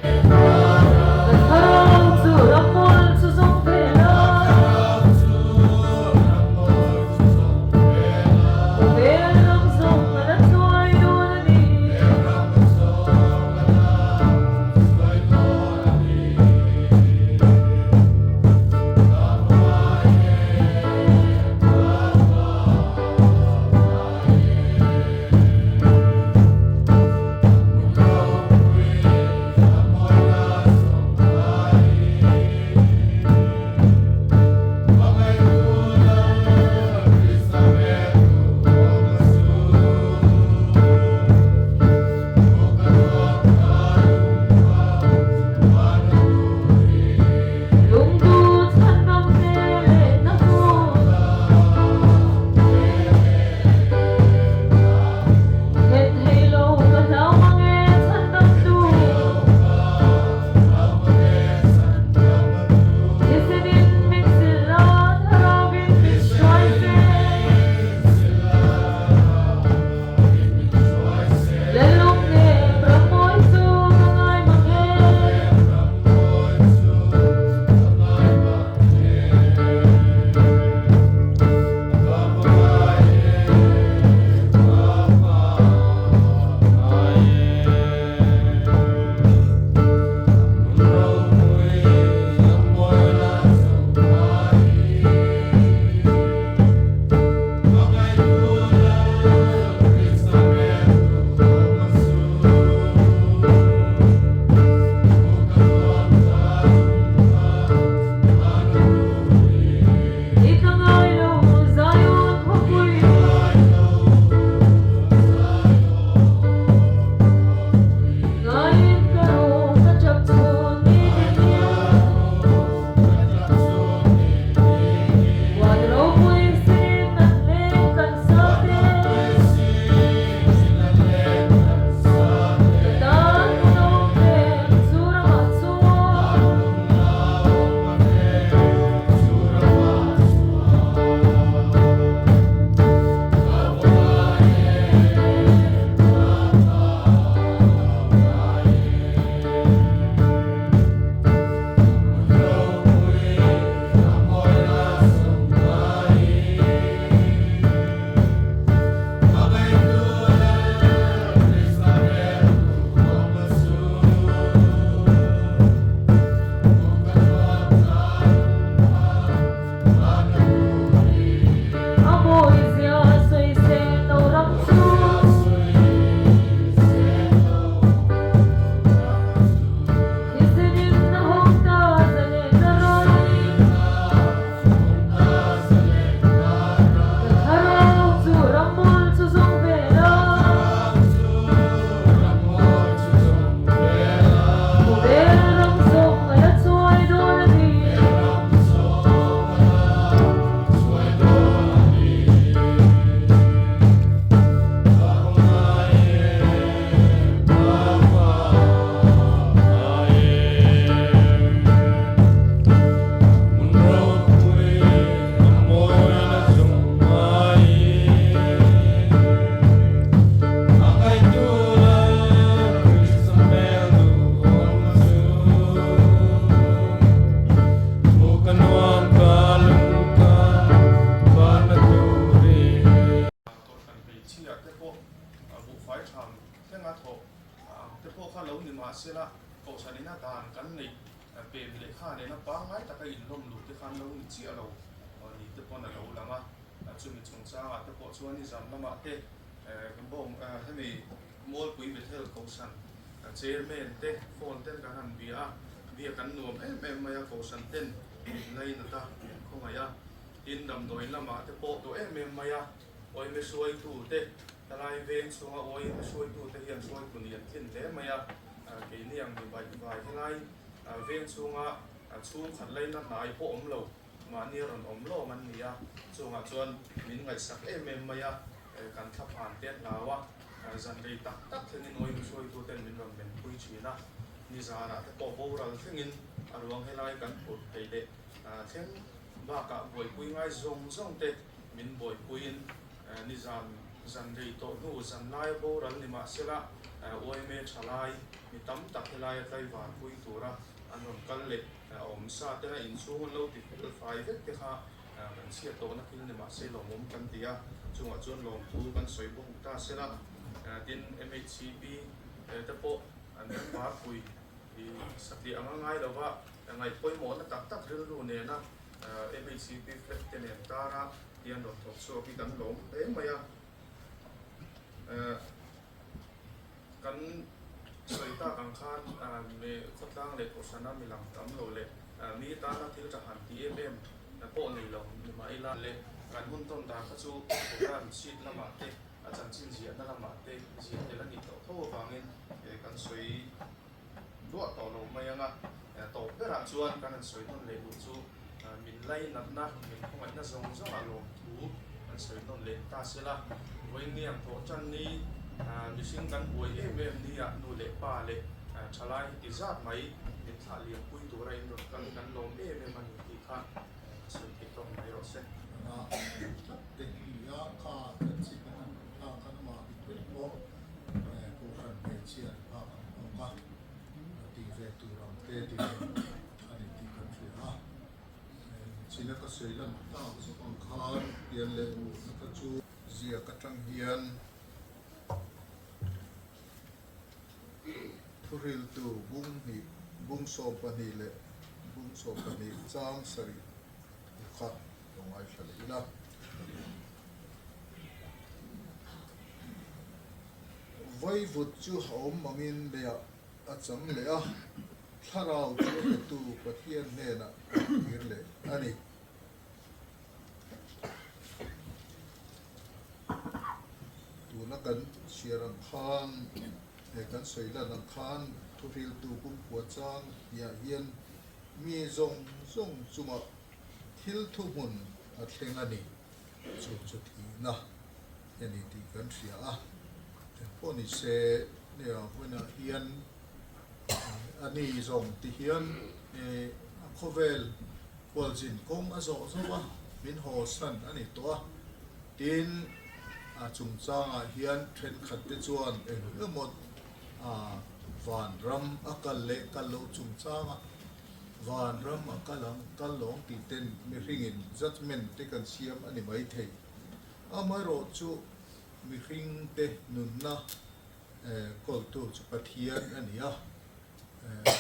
Ka thlarau chu rammawl chu zawng ve la. Khawvel ram zawng a la chuai dawn a ni. Lungdu chhandam te leh na hmun. Then thei lo ka hlau mang e chhandam tu. Thisen in min sil la thlarau in min hruai se. Lelung nem rammawi chu ka ngai mang e. I ka ngai lo Zion khawpui. Ngaiin ka rawh ka chap chhun ni tin hian. Huan ropui sin an leng kan sa te. Ka tan hmun awm em chu ramah chuan. A mawi zia sawi seng lo ram chu. Thisen in a hawng ta zalen na ram. Ka thlarau chu rammawl chu zawng ve la. Khawvel ram zawng a la chuai dawn a ni. Kohhran hmeichhia te pawh buhfai tham thlenga thawh ang te pawh kha lo ni mahsela Kohhran ina dan kan neih pem lehkha nena pangngai taka inlawm luh te khan lo ni chiah lo ni te pawn a lo lang a. Chumi chungchangah te pawh chuan i zan lamah te bawng hemi Mualpui Bethel Kohhran Chairman te phone ten kan han bia a, bia kan nuam em em mai a, Kohhran ten min lainat a, min khawngaih a, tin damdawi lamah te pawh tawh em em mai a, awime hruaitu te helai veng chhunga awime hruaitu te hian hruaitu nih an tlin hle mai a, keini ang mi baih vai helai veng chhunga chhungkhat laina hnai pawh awm lo. Mahni a rawn awm lawm an ni a, chungah chuan min ngaihsak em em mai a, kan thlaphan te an hlau a, zan rei tak tak thlengin awimi hruaituten min rawn menpui thin a, nizanah te pawh boral thlengin a ruang helai kan phurh thei leh thleng bakah buaipui ngai zawng zawng te min buaipuiin nizan zan rei tawh hnu zan laia boral ni mahsela. Yma thalai mi tam tak helaia tlaivar pui tura an rawn kal leh a awm sa tena inchhung an lo ti fel fai vek te kha kan chhiat tawhna thil ni mahse lawmawm kan ti a, chungah chuan lawmthu kan sawi bawk ni ta sela. Tin, MHCP te pawh an parpui satliah anga ngai lova ngaih pawimawhna tak tak rilru nena MHCP flag te nen tara tian rawn thawk chhuak hi kan lawm hle mai a. Kan sawi tak ang khan khawtlang leh kohhrana mi lang tam lo leh mi tana thil tha han ti em em pawh nei lo ni mah ila leh kan hun tawn dan kha chu program sheet lamah te a chanchin ziahna lamah te ziah tel a nih tawh tho avangin kan sawi duah tawh lo mai ang a. Tawp berah chuan kan han sawi nawn leh duh chu min lainatna, min khawngaihna zawng zawngah lawmthu kan sawi nawn leh ta sela. Vawiin thawh tan ni mihring kan buai em em nia nu leh pa leh thalai heti zat mai min thlah liam pui tura in rawn kal hi kan lawm em em a ni tih kha ka sawi theih tawk mai rawh se. Tlat te hi a kha chanchin a han rawn thlak khan amah dik vek pawh Kohhran hmeichhia an phak ang tawk a, a tih ve tur ang te ti ve a ni tih kan hria a. China ka sawi lan tak zawk ang khan pian leh mutna kha chu ziak atang hian thuhriltu bung hnih, bung 12 leh bung 12 chang sarih kha lo ngaithla leh ila. Vaivut chu a awm angin leiah a chang leh a, thlarau chu a petu Pathian hnenah a kir leh a ni. Tuna kan chhiar ang khan, he kan sawi lan ang khan thuhriltu pumkua chang hniah hian mi zawng zawng chungah thil thuhmun a thleng a ni. Chu chu thihna a ni tih kan hria a, engpawh ni se nia vawiinah hian a ni zawng ti hian a khawvel khualzin kawng a zawh zawh a, min haw san a ni tawh a, tin a chungchangah hian thenkhat te chuan eng emaw vanram a kal leh kal loh chungchanga Vanram a kal ang, kal lawng tih ten mihringin judgement te kan siam a ni maithei. Amaherawh chu mihring te nunna kawltu chu Pathian a ni a,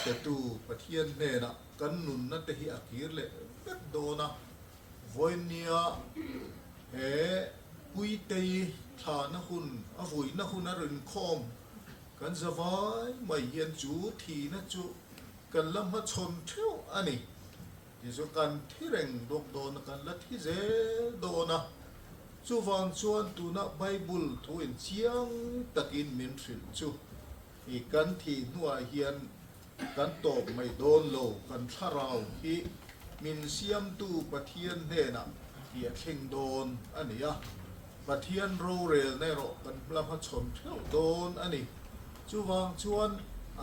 petu Pathian hnenah kan nunna te hi a kir leh vek dawn a. Vawinia he Puitei thlahna hun, a vuina hun a rinkhawm kan za vai mai hian chu thihna chu Kan la hmachhawn theuh a ni. Tichuan kan thi reng bawk dawn a, kan la thi zel dawn a. Chuvang chuan tuna Bible thu in chiang takin min hrilh chu i kan thih hnuah hian kan tawp mai dawn lo, kan thlarau hi min siamtu Pathian hnenah hi a thleng dawn a ni a. Pathian rorelna erawh kan la hmachhawn theuh dawn a ni. Chuvang chuan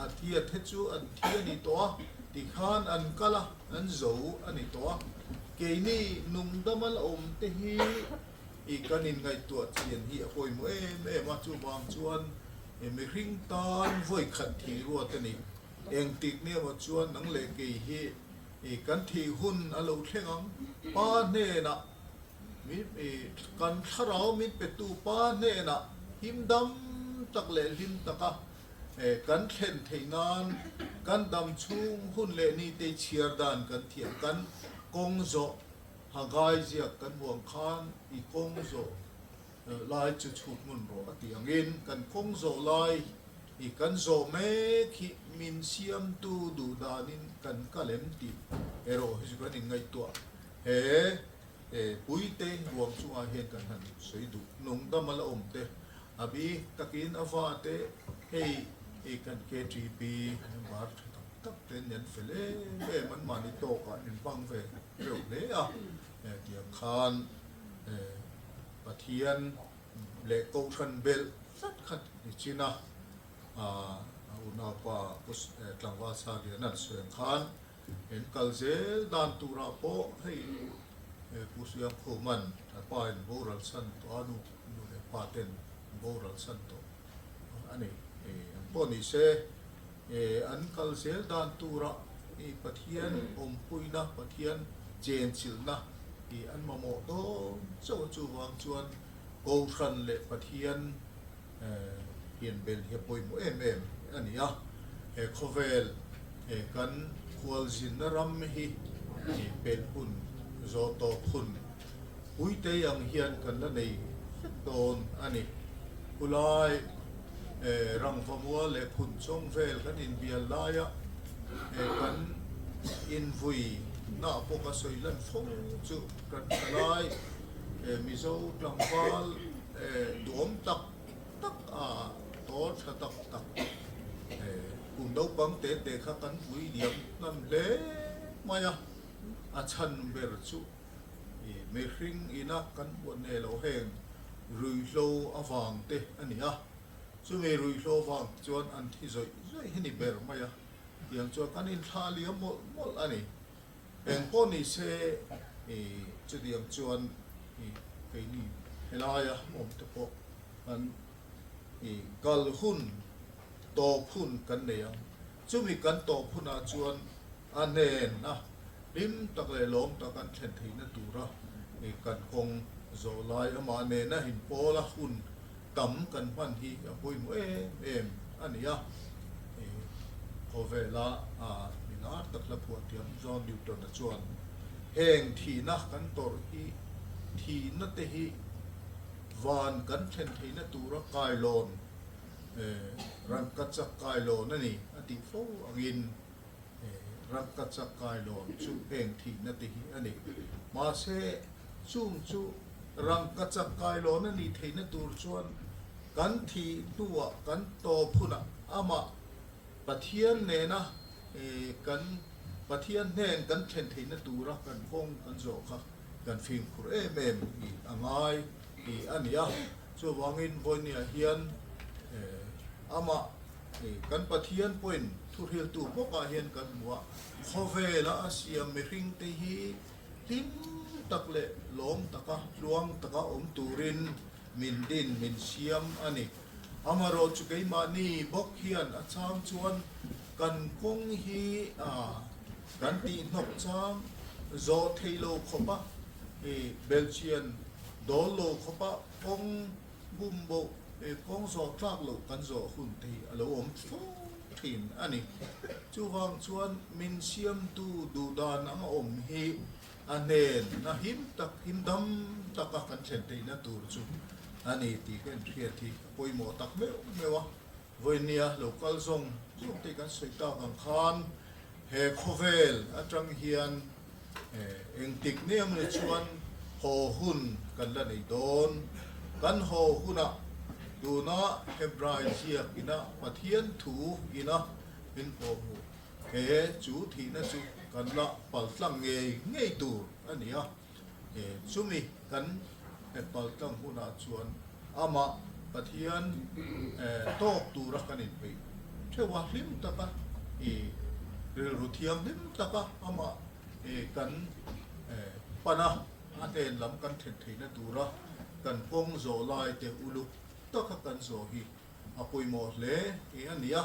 a thia te chu an thi a ni tawh a, tikhan an kal a, an zo a ni tawh a. Keini nungdama la awm te hi i kan inngaihtuah chian hi a pawimawh em em a, chuvang chuan mihring tan vawi khat thih ruat a ni. Engtik ni emaw chuan nang leh kei hi i kan thih hun a lo thleng ang. Pa hnenah Mi kan thlarau min petu pa hnenah him dam tak leh hlim taka kan thlen theih nan kan dam chhung hun leh ni te chhiar dan kan thiam kan kawng zawh Hagai ziak kan hmu ang khan i kawng zawh lai chu chhut hmun rawh a tih angin kan kawng zawh lai i kan zawh mek hi min siamtu duh danin kan kal em tih erawh hi chu kan inngaihtuah he He puite ruang chungah hian kan han sawi duh. Nungdam a la awm te, a bik takin a va te, hei i kan KTP member tha tak tak te an fel em em, an mahni tawkah an inhmang ve reuh hle a, tiang khan Pathian leh Kohhran belh tlat kha ni chin a, a unaupa Pu Tlangval Saliana an sawi ang khan, In kal zel dan turah pawh hei Pu Siangkhuman a pa in boral chhan tawh a, nu leh pa ten boral chhan tawh a ni. Engpawh ni se, an kal zel dan tura Pathian awmpuina, Pathian chenchilhna an mamawh dawn chauh a, chuvang chuan Kohhran leh Pathian hian bel hi a pawimawh em em a ni a. He khawvel kan khualzinna ram hi pelh hun, zawh tawp hun Puitei ang hian kan la nei vek dawn a ni. Khulai Rangvamua leh Phunchawng vel kan inbial laia kan invui nah pawh ka sawi lan fo chu kan thalai Mizo tlangval duhawm tak tak a tawr tha tak tak kum naupang te te kha kan vui liam hnan hle mai a, a chhan ber chu I mihring ina kan buat nei lo heng ruihhlo avang te a ni a, chumi ruihhlo avang chuan an thi zawih zawih hi ni ber mai a, tiang chuan kan inthlah liam mawlh mawlh a ni. Eng pawh ni se i chutiang chuan i keini helaia awm te pawh kan i kal hun tawp hun kan nei ang, chumi kan tawp hunah chuan a hnena hlim tak leh lawm tak an thlen theihna tura kan kawng zawh lai amah nena inpawla hun tam kan hman hi a pawimawh em em a ni a. Khawvela mi lar tak hla phuah thiam John Newton-a chuan heng thihna kan tawrh hi thihna te hi van kan thlen theihna tura kailawn rangkachak kailawn a ni a tih fo angin Rangkachak kailawn chu heng thihna te hi a ni. Mahse, chung chu rangkachak kailawn a nih theihna tur chuan kan thih hnuah kan tawp hunah amah Pathian nena kan Pathian hnen kan thlen theihna tura kan kawng kan zawh kha kan fimkhur em em a ngai a ni a. Chuvangin vawinia hian amah Kan Pathian pawhin thuhriltu bawkah hian kan hmu a, khawvela a siam mihringte hi hlim tak leh lawm taka, tluang taka awm turin min din, min siam a ni. Amaherawh chu keimahni bawk hian a chang chuan kan kawng hi kan tihhnawk chang zawh theih lo khawpa, belchian dawl lo khawpa kawng Bum boh he kawng zawh tlak loh kan zawh hun te hi a lo awm fo thin a ni. Chuvang chuan min siamtu duhdan ang a awm hi a hnen a him tak, him dam taka kan thlen theihna tur chu a ni tih ka inhriat hi a pawimawh tak meuh meuh a. Vawinia lo kal zawng zawng te kan sawi tak ang khan he khawvel atang hian Engtik nia mawni chuan haw hun kan la nei dawn. Kan haw hunah tuna Hebrai ziak ina Pathian thu ina min pawh hmuh he chu thihna chu kan la paltlang ngei ngei tur a ni a. Chumi kan paltlang hunah chuan amah Pathian tawk tura kan inpeih theuh a, hlim taka i rilru thianghlim taka amah kan pan a, a hnen lam kan thlen theihna tura kan kawng zawh lai te uluk taka kan zawh hi a pawimawh hle a ni a.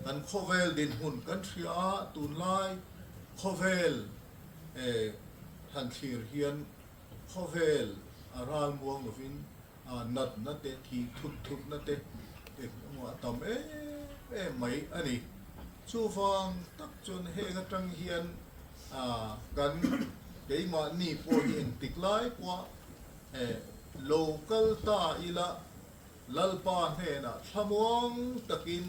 Kan khawvel dinhmun kan hria a, tunlai khawvel han thlir hian khawvel a ral muang lovin natna te, thih thut thutna te eng emaw a tam em em mai a ni. Chuvang tak chuan heng atang hian kan keimahni pawh hi engtik lai pawha lo kal ta ila Lalpa hnenah thlamuang takin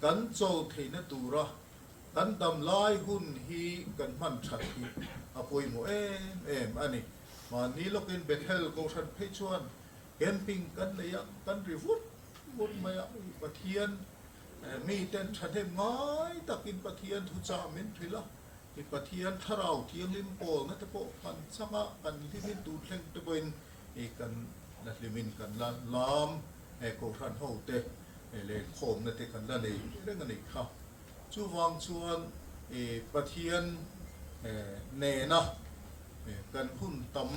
kan chawl theihna tura kan dam lai hun hi kan hman that hi a pawimawh em em a ni. Mahni lawkin Bethel Kohhran phei chuan camping kan nei a, kan ri vut vut mai a, Pathian miten thahnem ngai takin Pathian thuchah min hrilh a, Pathian thlarau thianghlim pawlna te pawh kan chang a, kan hlimin tun thleng te pawhin i kan la hlimin kan la lam e Kohhran ho te leh khawmna te kan la nei reng a nih kha. Chuvang chuan i Pathian nena kan hun tam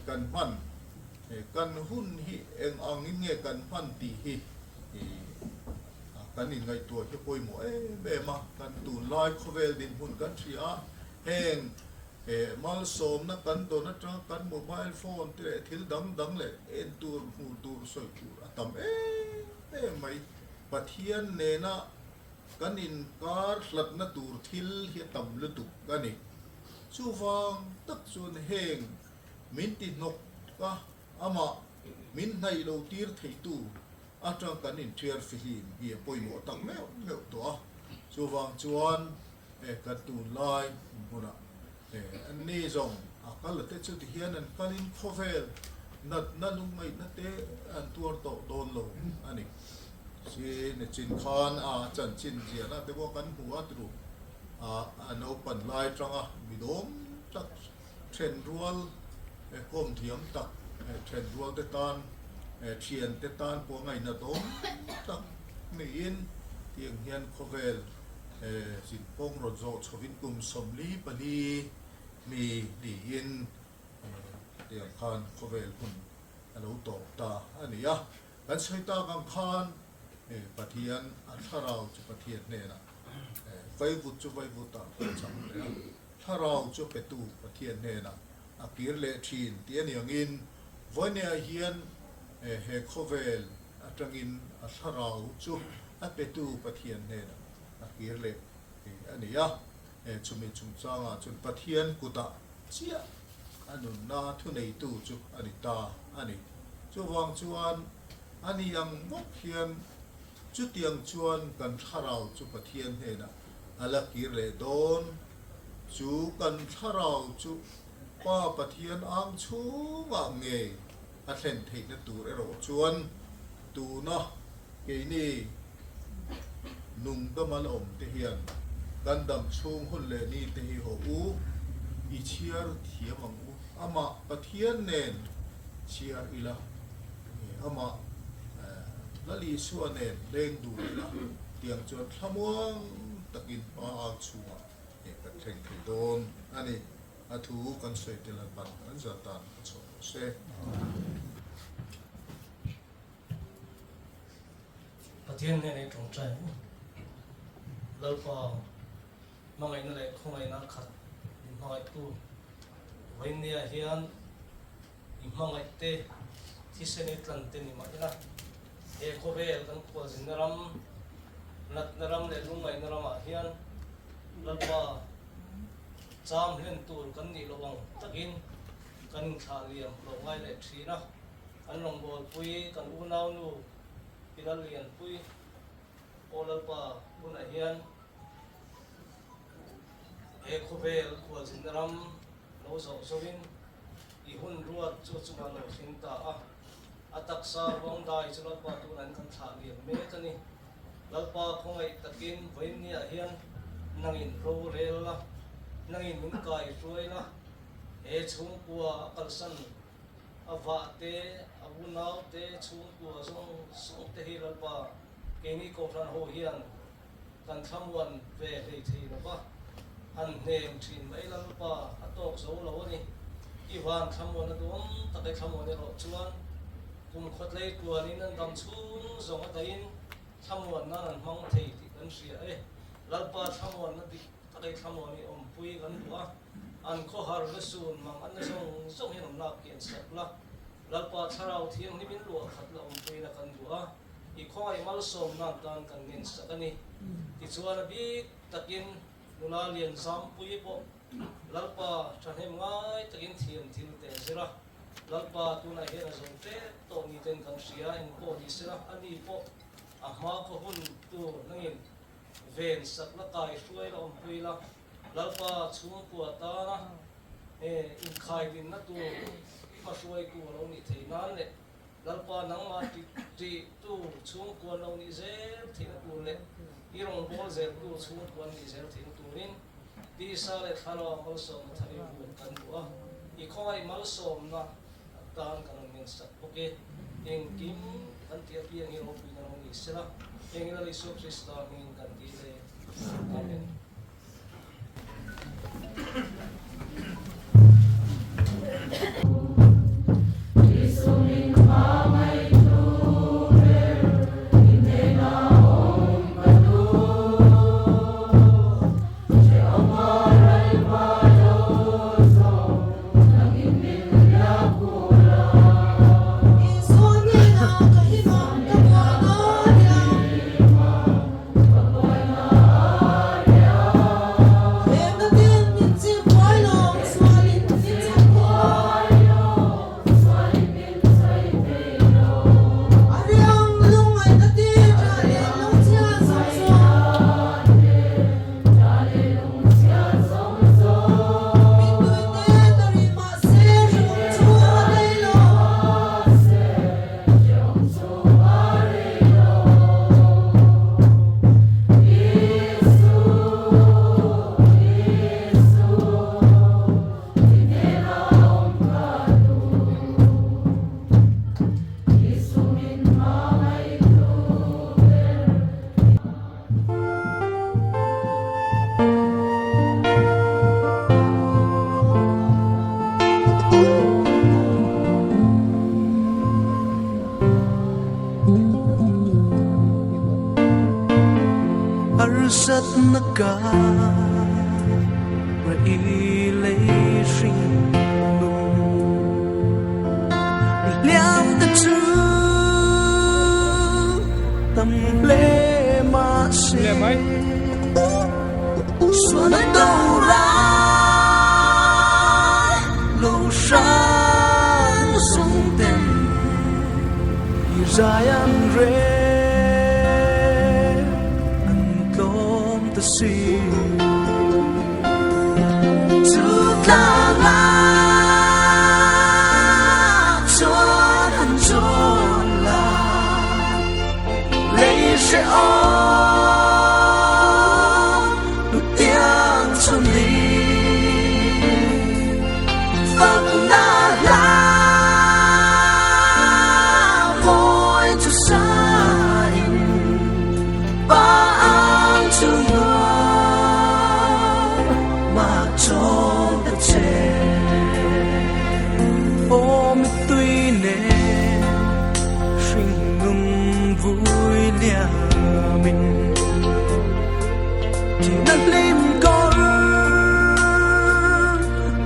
kan hman, kan hun hi eng angin nge kan hman tih hi i. kan inngaihtuah hi pawimawh em em a, kan tunlai khawvel dinhmun kan hria a, heng malsawmna kan dawn atanga kan mobile phone te leh thil dang dang leh en tur hmuh tur sawi tur a tam em em mai. Pathian nena kan inkar hlatna tur thil hi a tam lutuk a ni. Chuvang tak chuan heng min ti hnawk a, amah min hnaih lo tir theitu atang kan inṭhiar fihlim hi a pawimawh tak meuh meuh tawh a. Chuvang chuan kan tunlai hmunah anni zawng a kal te chu tihian an kalin khawvel natna lungngaihna te an tuar tawh dawn lo a ni. Si nichin khan a chanchin ziahna te pawh kan hmu a turu a naupan lai tanga mi dawm tak then rual kawm thiam tak then rual te tan thian te tan pawh ngaihna dawm tak niin tiang hian khawvel zin kawng rawn zawh chhovin kum 44 mi niin tiang khan khawvel hun a lo tawp ta a ni a. Kan sawi tak ang khan Pathian a thlarau chu Pathian hnenah vaivut chu vaivutah kan chang leh a, thlarau chu petu Pathian hnenah a kir leh thin tih a ni angin vawineah hian he khawvel atangin a thlarau chu a petu Pathian hnenah a kir leh a ni a. Chumi chungchangah chuan Pathian kutah chiah a nunna thuneitu chu a ni ta a ni. Chuvang chuan a ni ang bawk hian chutiang chuan kan thlarau chu Pathian hnenah a la kir leh dawn. Chu kan thlarau chu Pa Pathian ang chhungah ngei a thlen theihna tur erawh chuan tuna keini nungdama la awm te hian kan dam chhung hun leh ni te hi haw u i chhiar thiam ang u. Amah Pathian nen chhiar ila, amah Lal Isua nen leng dun ila tiang chuan thlamuang takin Pa ang chhungah kan thleng thei dawn a ni. A thu kan sawi tel an ban kan zat dan a chhuah rawh se. Pathian hnenah i tawngtai ang u. Lalpa hmangaihna leh khawngaihna khat min hmangaihtu vawinia hian i hmangaihte thisen i tlante ni mah ila he khawvel kan khualzinna ram, natna ram leh lungngaihna ramah hian Lalpa cham hlen tur kan nih loh ang takin kan inthlah liam lo ngai leh thin a. Kan rawngbawlpui kan unaunu Pi Lallianpui Aw Lalpa hunah hian he khawvel khualzinna ram lo zawh zawhin i hun ruat chu chungah lo thleng ta a. A taksa ruang dai chu Lalpa tunah in kan thlah liam mek a ni. Lalpa khawngaih takin vawiinniah hian nangin rorel la, nangin min kai hruai la, he chhungkua a kalsan a vah te, a unau te, chhungkua zawng zawng te hi Lalpa keini Kohhran ho hian kan thlamuan ve hlei thei lo va, han hnem thin mai Lalpa a tawk zo lo a ni. I van thlamuan a duam tak i thlamuan erawh chuan kum khawtlei tuanin an dam chhung zawng a daihin thlamuan nan an hmang thei tih kan hria e. Lalpa thlamuanna dik tak i thlamuan i awmpui kan duh a, an khawhar le sun mang an na zawng zawng hian an lak kian sak la. Lalpa thlarau thianghlim in luah khat la awmpuina kan duh a, i khawngaih malsawm nan tan kan ngen sak a ni. Tichuan a bik takin nula lian zampui pawh Lalpa thahnem ngai takin thiam thil te a zir a, Lalpa tunah hian a zo tep tawh ni ten kan hria, engpawh ni sela ani pawh a hma khaw hun tur nangin ven sak la kai hruai la awmpui la, Lalpa chhungkua tana inkhaidinna tur hmahruaitu a lo nih theih nan leh Lalpa nangmah tihtu chhungkua lo nih zel theihna tur leh i rawngbâwl zeltu chhungkua nih zel theihna turin tisa leh thlarau malsawmna thar i vun kan duh a, i khawngaih malsawmna atan kan rawn ngensak bawk e. Engkim kan tih apiang hi ropuina lo ni sela, heng Lal Isua Krista hmingin kan dil e. Amen. Harsatna kara i lei hring nun I hliam te chu tam hle mahse Suan a do rai lo hrang sung ten I zai an rel an tlawm ta si Chu tlang ah chuan an zawn la Lei hrehawm hnu tiang chu ni Fakna hla mawi chu sain Pa ang chu nuam mah chawm ta che Aw mittui nen hringnun vui liamin Thihna hlim kawr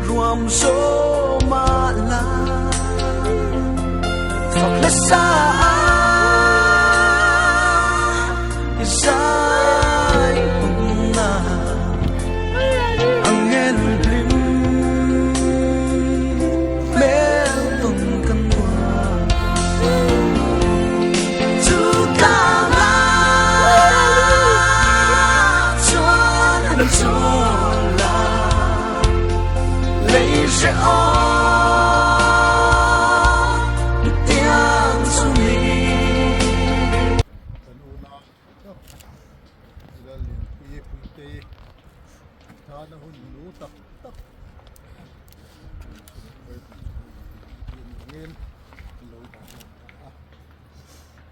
ruam zawm ah la Fak hla sa i zai hun ah Angel hlim hmel tawn kan nuam Chu tlang ah chuan an chawl a Lei hrehawm tiang chu ni. Kan unau tak Lallianpuii Puitei tana hun lu tak tak angin lo dah hlawm ta a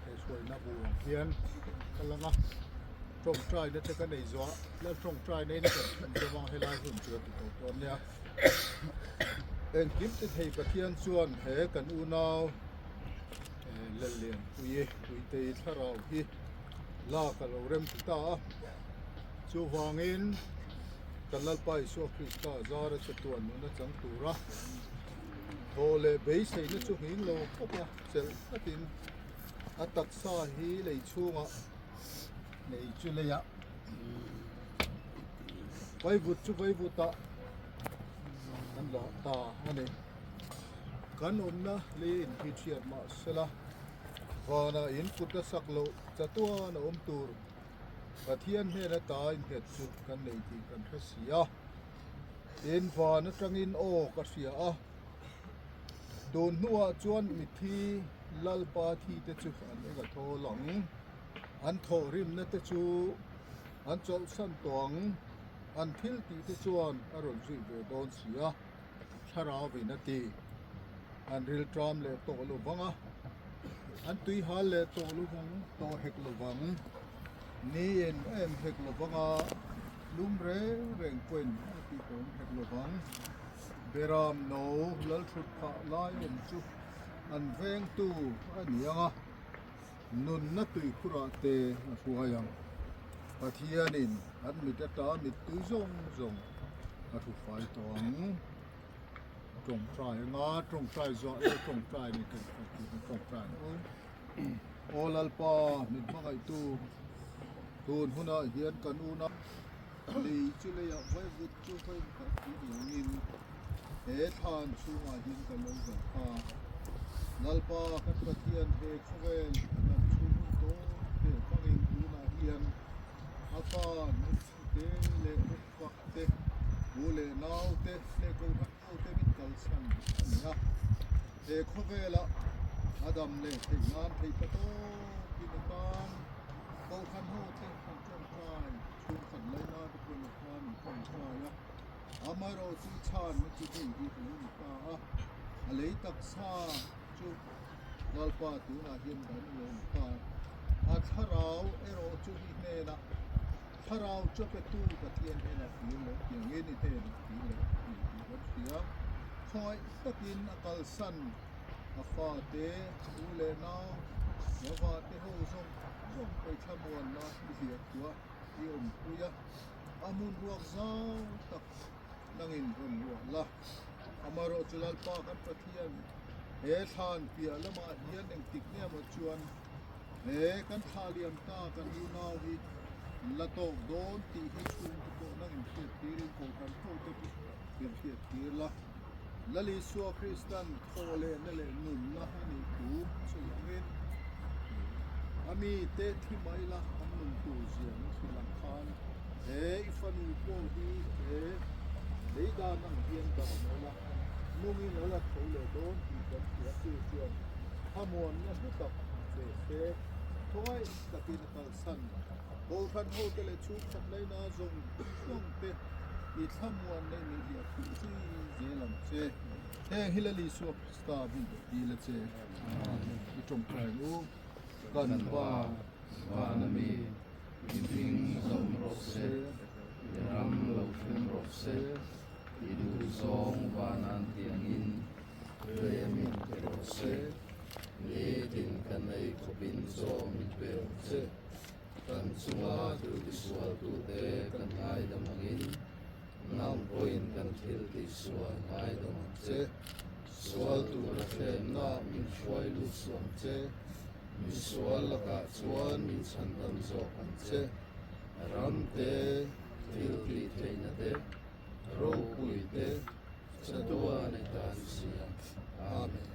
he hruaina bu ang hian ka lang a tawngtaina te ka nei zuah lal tawngtaina in kan chhun zawm ang helai hun chu a ti tawh dawn nia engkim ti thei Pathian chuan he kan unau Lallianpuii Puitei thlarau hi lak a lo rem ti ta a chuvangin kan Lalpa Isua Krista zara chatuan nuna chang tura thaw leh beiseina chu nghing lo khawp a chelh tlatin a taksa hi lei chhungah nei chu leiah vaivut chu vaivutah an lah ta a ni. Kan awmna lei inhi thiat mah sela vanah in kut a sak loh chatuan a awm tur Pathian hnena ta innghet chu kan nei tih kan hre si a. Tin, van atangin aw ka hria a, tun hnuah chuan mithi Lalpa thi te chu an eng a thawl ang, an thawhrimna te chu an chawlhsan tawh ang, an thil tih te chuan a rawn zui ve dawn si a, thlarauin a ti. An rilṭam leh tawh lo vang a, an tuihal leh tawh lo vang, tawh hek lo vang. Niin a em hek lo vang a, lum reng reng pawhin a tih awm hek lo vang. Beram no lalthut phah lai awm chu an vengtu a ni ang a, nunna tuikhurah te a hruai ang. Pathianin an mit ata mittui zawng zawng a hrufai tawh ang. Tawngtai anga tawngtai zuah leh tawngtai ni kan tawngtai ang. Aw Lalpa, min hmangaihtu, tun hunah hian kan una lei chu leiah vaivut chu vaivut tih ni angin he thlan chhungah hian kan lo zawh ta. Lalpa, kan Pathian he khawvel kan chhung hun tawp te hmangin tunah hian a fa nutling te leh upa te, u leh nau te leh kohhran ho te min kalsan a ni a. He khawvela a dam leh theih nan theih ta tawkin a tan kohhran ho te an tawngtai chhungkhat laina te pawhin a tan an tawngtai a. Amaherawh chu i chhan na chu hei hi a lo ni ta a, a lei taksa chu Lalpa tunah hian dan a lo ni ta. A thlarau erawh chu hi hnenah Thlarau chu petu Pathian hnenah kir leh tiangin i hnenah kir leh a ni tih kan hria. Khawngaih takin a kalsan a fate, u leh nau, Jehova te ho zawng zawng pawithla muanna i hliah tuah. i awmpui a, a hmun ruak zau tak nangin rawn luah la. Amaherawhchu Lalpa kan Pathian he thlan piah lamah hian engtik nge maw chuan he kan thlah liam ta kan unau hi la tawk dawn tih hi chhungte pawh nangin hriat tirin Kohhran hote pawh hian hriat tir la. Lal Isua Kristan thaw lehna leh nunna a nih thu sawi angin a mite thi mai la an nun tur zia min hrilh ang khan he i fanu pawh hi he lei dan ang hian dah mai la nungin a la tho leh dawn tih kan hria chu chuan thlamuanna hlu tak ve se khawngaih takin a kalsan Kohhran hote leh chhungkhat laina zawng zawng te i thlamuan leh min hliah khuh zui zel ang che. Heng hi Lal Isua Krista hmun leh dil a che. I tawngtai ang u. Kan Pa, Vana mi, i hming zawm rawh se, i ram lo thleng rawh se, i duh zawng vanan tiangin rem in pe rawh se, nitin kan ei khawpin chaw min pe ang che. Kan chunga thil tisualtute kan ngaidam angin, nang pawhin kan thil tihsual ngaidam ang che. Sual tura thlemna min hruai lut suh ang che. Misual lakah chuan min chhandam zawk ang che. Ram te, thil tih theihna te, ropui te, chatuan i tan sia. Amen.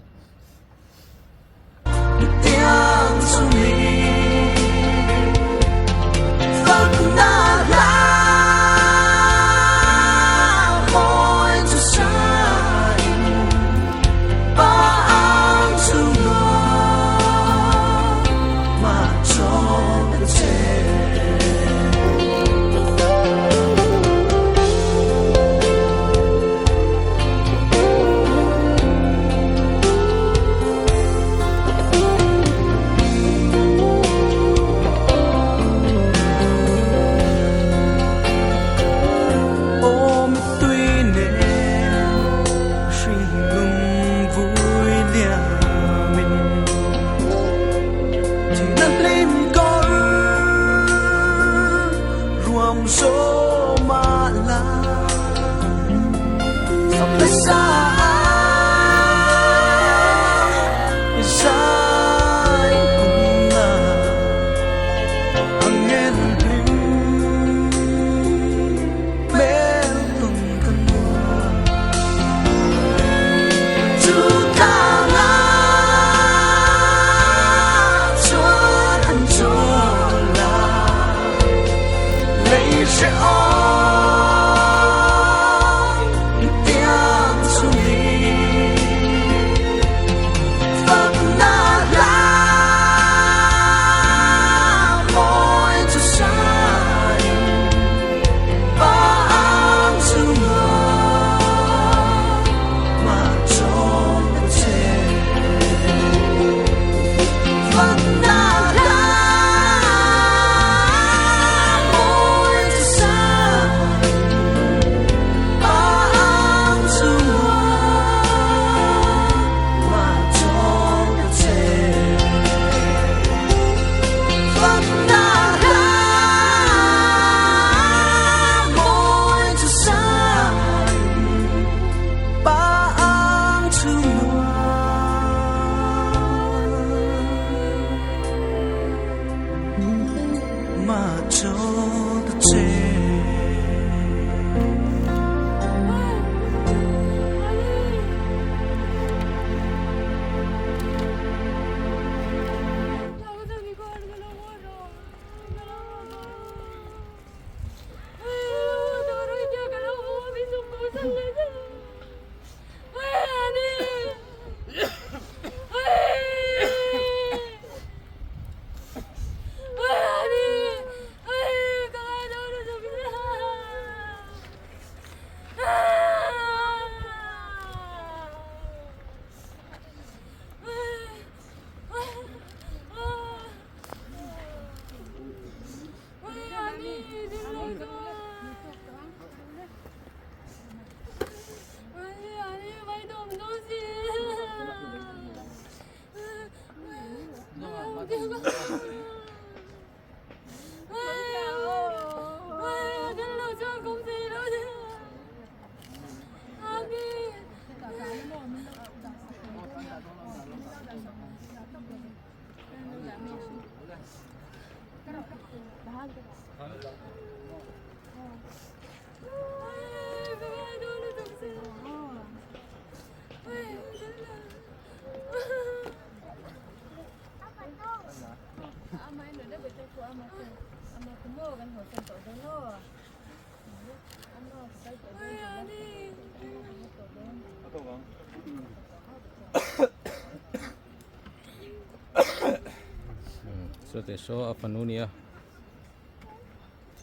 Chutah saw a fanu nia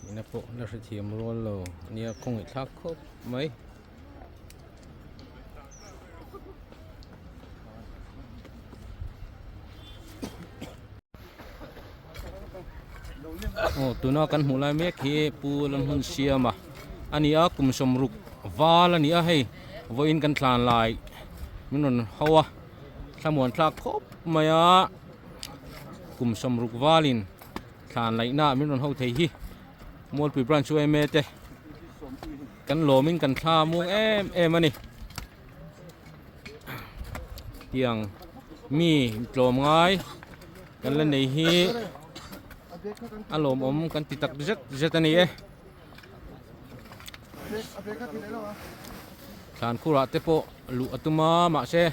thihna pawh la hrethiam rual lo ania khawngaih thlak khawp mai. Aw tuna kan hmuh lai mek hi Pu Lalhmunsiama a ni a kum sawmruk val a ni a hei vawiin kan thlan lai min rawn ho a thlamuan thlak khawp mai a kum sawmruk valin thlan laihna ah min rawn ho thei hi Mualpui branch yma te kan lawmin kan thla muang em em a ni. Tiang mi tlawm ngai kan la nei hi a lawmawm kan ti tak zet zet a ni e. Thlan khurah te pawh luh a tum a mahse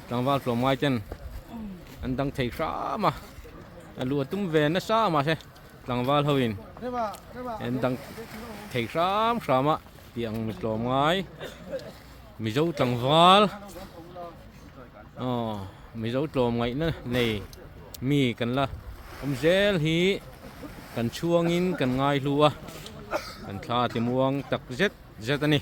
tlangval tlawm ngai ten an dang thei hram a, a luh a tum ve nasa a mahse tlangval ho in an dang thei hram hram a tiang mi tlawm ngai. Mizo tlangval aw Mizo tlawmngaihna nei mi kan la awm zel hi kan chhuangin kan ngaihlu a kan thla timuang tak zet zet a ni.